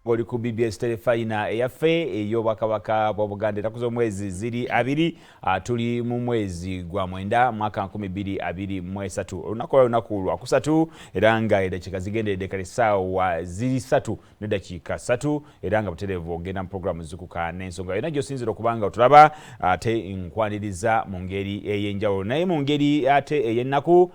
Oli ku BBS Terefayina eyaffe ey'Obwakabaka bwa Buganda. Ennaku z'omwezi ziri 20, tuli mu mwezi gwa 9, mwaka 2023. Olunaku olwa lunaku lwakusatu, era nga eddakiika zigenderedde kale ssaawa ziri 3:03, era nga butereevu ogenda mu puroguramu Zukuka n'Ensonga. Yonna gy'osinzira okuba nga otulaba, ate nkwaniriza mu ngeri ey'enjawulo. Naye mu ngeri ate ey'ennaku,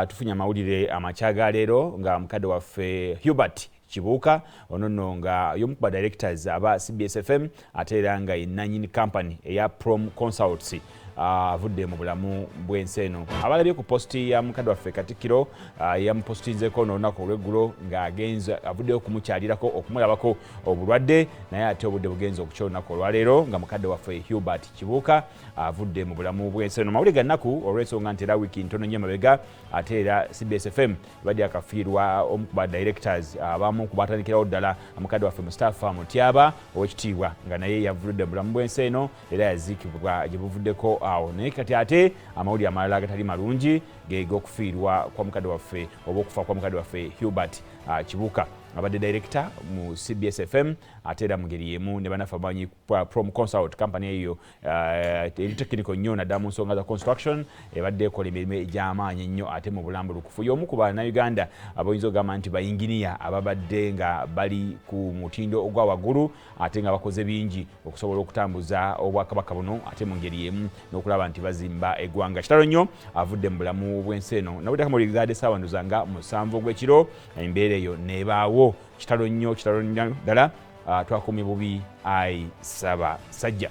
tufunye amawulire amakya ga leero nga mukadde waffe Hubert Kibuuka, ono nno nga y'omu ku ba directors aba CBS FM, ate era nga yenanyini company eya Prom Consults, avudde mu bulamu bw'ensi eno. Abalabye ku posti ya mukadde waffe Katikkiro yamupostinzeko n'olunaku olw'eggulo ng'agenze avuddeyo okumukyalirako, okumulabako obulwadde, naye ate obudde bugenze okukya olunaku olwaleero nga mukadde waffe Hubert Kibuuka avudde mu bulamu bw'ensi eno. Mawulire ga nnaku, olw'ensonga nti era wiiki ntono nnyo emabega ate era CBS FM ebadde akafiirwa omu ku ba directors abamu ku batandikirawo ddala, mukadde waffe Mustapha Mutyaba owekitiibwa, nga naye yavudde mu bulamu bw'ensi eno era yaziikibwa gye buvuddeko awo. Naye kati ate amawulire amalala agatali malungi ge g'okufiirwa kwa mukadde waffe oba okufa kwa mukadde waffe Hubert Kibuuka, abadde director mu CBS FM, ate era mu ngeri y'emu ne bannaffe abamanyi Prom Consult company eyo eri technical nnyo naddala mu nsonga za construction, ebadde ekola emirimu egy'amaanyi ennyo ate mu bulambulukufu. Y'omu ku Bannayuganda abayinza okugamba nti bayinginiya ababadde nga bali ku mutindo ogwa waggulu, ate nga bakoze bingi okusobola okutambuza obwakabaka buno, ate mu ngeri y'emu n'okulaba nti bazimba eggwanga. Kitalo nnyo, avudde mu bulamu bw'ensi eno. Nawulira kamawulire essaawa ndoza nga 7 ogw'ekiro, embeera eyo n'ebaawo. Kitalo nnyo, kitalo nnyo ddala. Twakumye bubi ayi Ssaabasajja.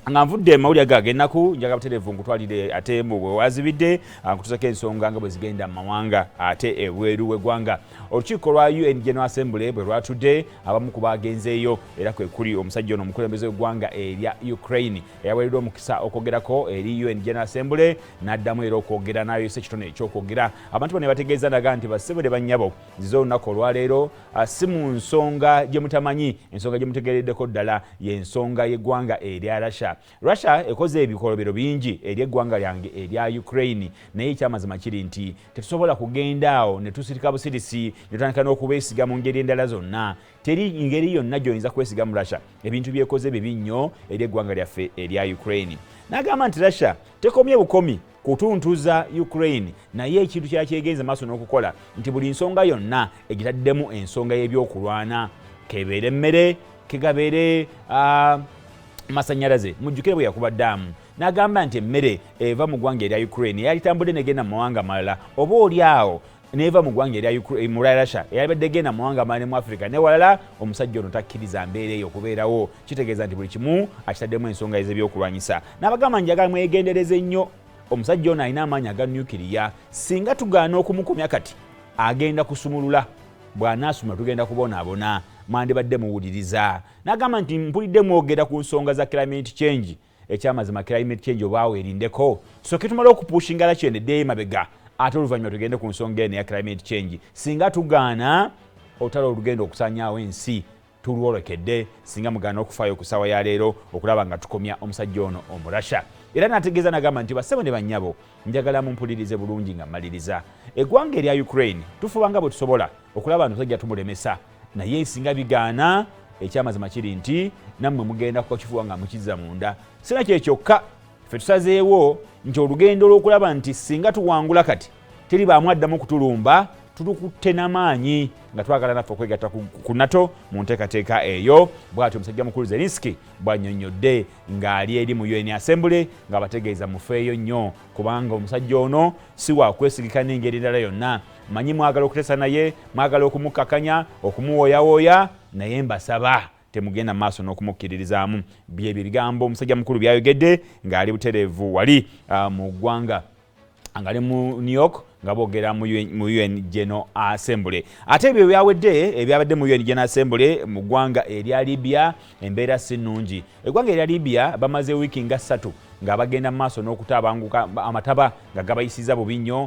Nga nvudde mawulire ago ag'ennaku, njagala butereevu nkutwalire ate mu bwe wazibidde, nkutusako ensonga nga bwe zigenda mu mawanga ate ebweru w'eggwanga. Olukiiko lwa UN General Assembly bwe lwatudde, abamu ku bagenzeeyo era kwe kuli omusajja ono omukulembeze w'eggwanga erya Ukraine, eyaweereddwa omukisa okwogerako eri UN General Assembly, n'addamu era okwogera n'ayoyesa ekitone ekyokwogera. Abantu bano ne bategeeza naga nti, "Bassebo ne bannyabo, nzize olunaku olwaleero si mu nsonga gye mutamanyi, ensonga gye mutegeereddeko ddala y'ensonga y'eggwanga erya Russia. Russia ekoze ebikolobero bingi eri eggwanga lyange erya Ukraine, naye ekyamazima kiri nti tetusobola kugenda awo ne tusirika busirisi ne tutandika n'okubeesiga mu ngeri endala zonna. Teri ngeri yonna gy'oyinza kwesiga mu Russia. Ebintu byekoze bibi nnyo eri eggwanga lyaffe erya Ukraine." N'agamba nti Russia tekomye bukomi kutuntuza Ukraine, naye ekintu kyakyegenza maaso n'okukola nti buli nsonga yonna egitaddemu ensonga y'ebyokulwana, kebeere emmere, kegabeere masanyalaze. Mujjukire bwe yakuba ddaamu n'agamba nti emmere eva mu ggwanga erya Ukraine eyalitambudde negenda mu mawanga malala, oba oli awo neva mu ggwanga erya mu Russia eyabadde egenda mu mawanga amalala ne mu Africa newalala, omusajja ono takkiriza mbeera eyo okubeerawo. Kitegeeza nti buli kimu akitaddemu ensonga ez'ebyokulwanyisa. N'abagamba, "Njagala mwegendereze nnyo, omusajja ono alina amaanyi aga nukiriya. Singa tugaana okumukomya kati, agenda kusumulula. Bw'anaasumula tugenda kubonaabona. Mwandibadde muwuliriza." N'agamba nti, "Mpulidde mwogera ku nsonga za climate change. Ekyamazima climate change obaawo erindeko, soke tumale okupushinga Russia eddeyo emabega, ate oluvannyuma tugende ku nsonga eno eya climate change. Singa tugaana, olutalo olugenda okusaanyaawo ensi tulwolekedde, singa mugaana okufaayo ku ssaawa ya leero okulaba nga tukomya omusajja ono Omurasha." Era n'ategeeza n'agamba nti, "Bassebo ne bannyabo, njagala mumpulirize bulungi nga mmaliriza. Eggwanga erya Ukraine tufuba nga bwe tusobola okulaba nti omusajja tumulemesa, naye singa bigaana, ekyamazima kiri nti nammwe mugenda kukifuba nga mukizza munda. Sina kyekyokka, ffe tusazeewo nti olugendo lw'okulaba nti singa tuwangula kati teri baamu addamu kutulumba, tulukutte n'amaanyi nga twagala naffe okwegatta ku NATO mu nteekateeka eyo." Bw'atyo omusajja mukulu Zelenski bw'annyonnyodde ng'ali eri mu UN Assembly, ng'abategeeza mufeeyo nnyo kubanga omusajja ono si wakwesigika n'engeri endala yonna. Manyi mwagala okuteesa naye, mwagala okumukkakanya, okumuwooyawooya, naye mbasaba temugenda maaso n'okumukkiririzaamu. Byebyo ebigambo omusajja mukulu byayogedde ng'ali butereevu wali mu ggwanga, ng'ali mu New York, nga boogera mu UN General Assembly. Ate ebyo byawedde ebyabadde mu UN General Assembly, mu ggwanga erya Libya embeera si nnungi. Eggwanga erya Libya bamaze wiiki nga 3 nga bagenda mu maaso n'okutaabanguka, amataba nga gabayisiza bubi nnyo.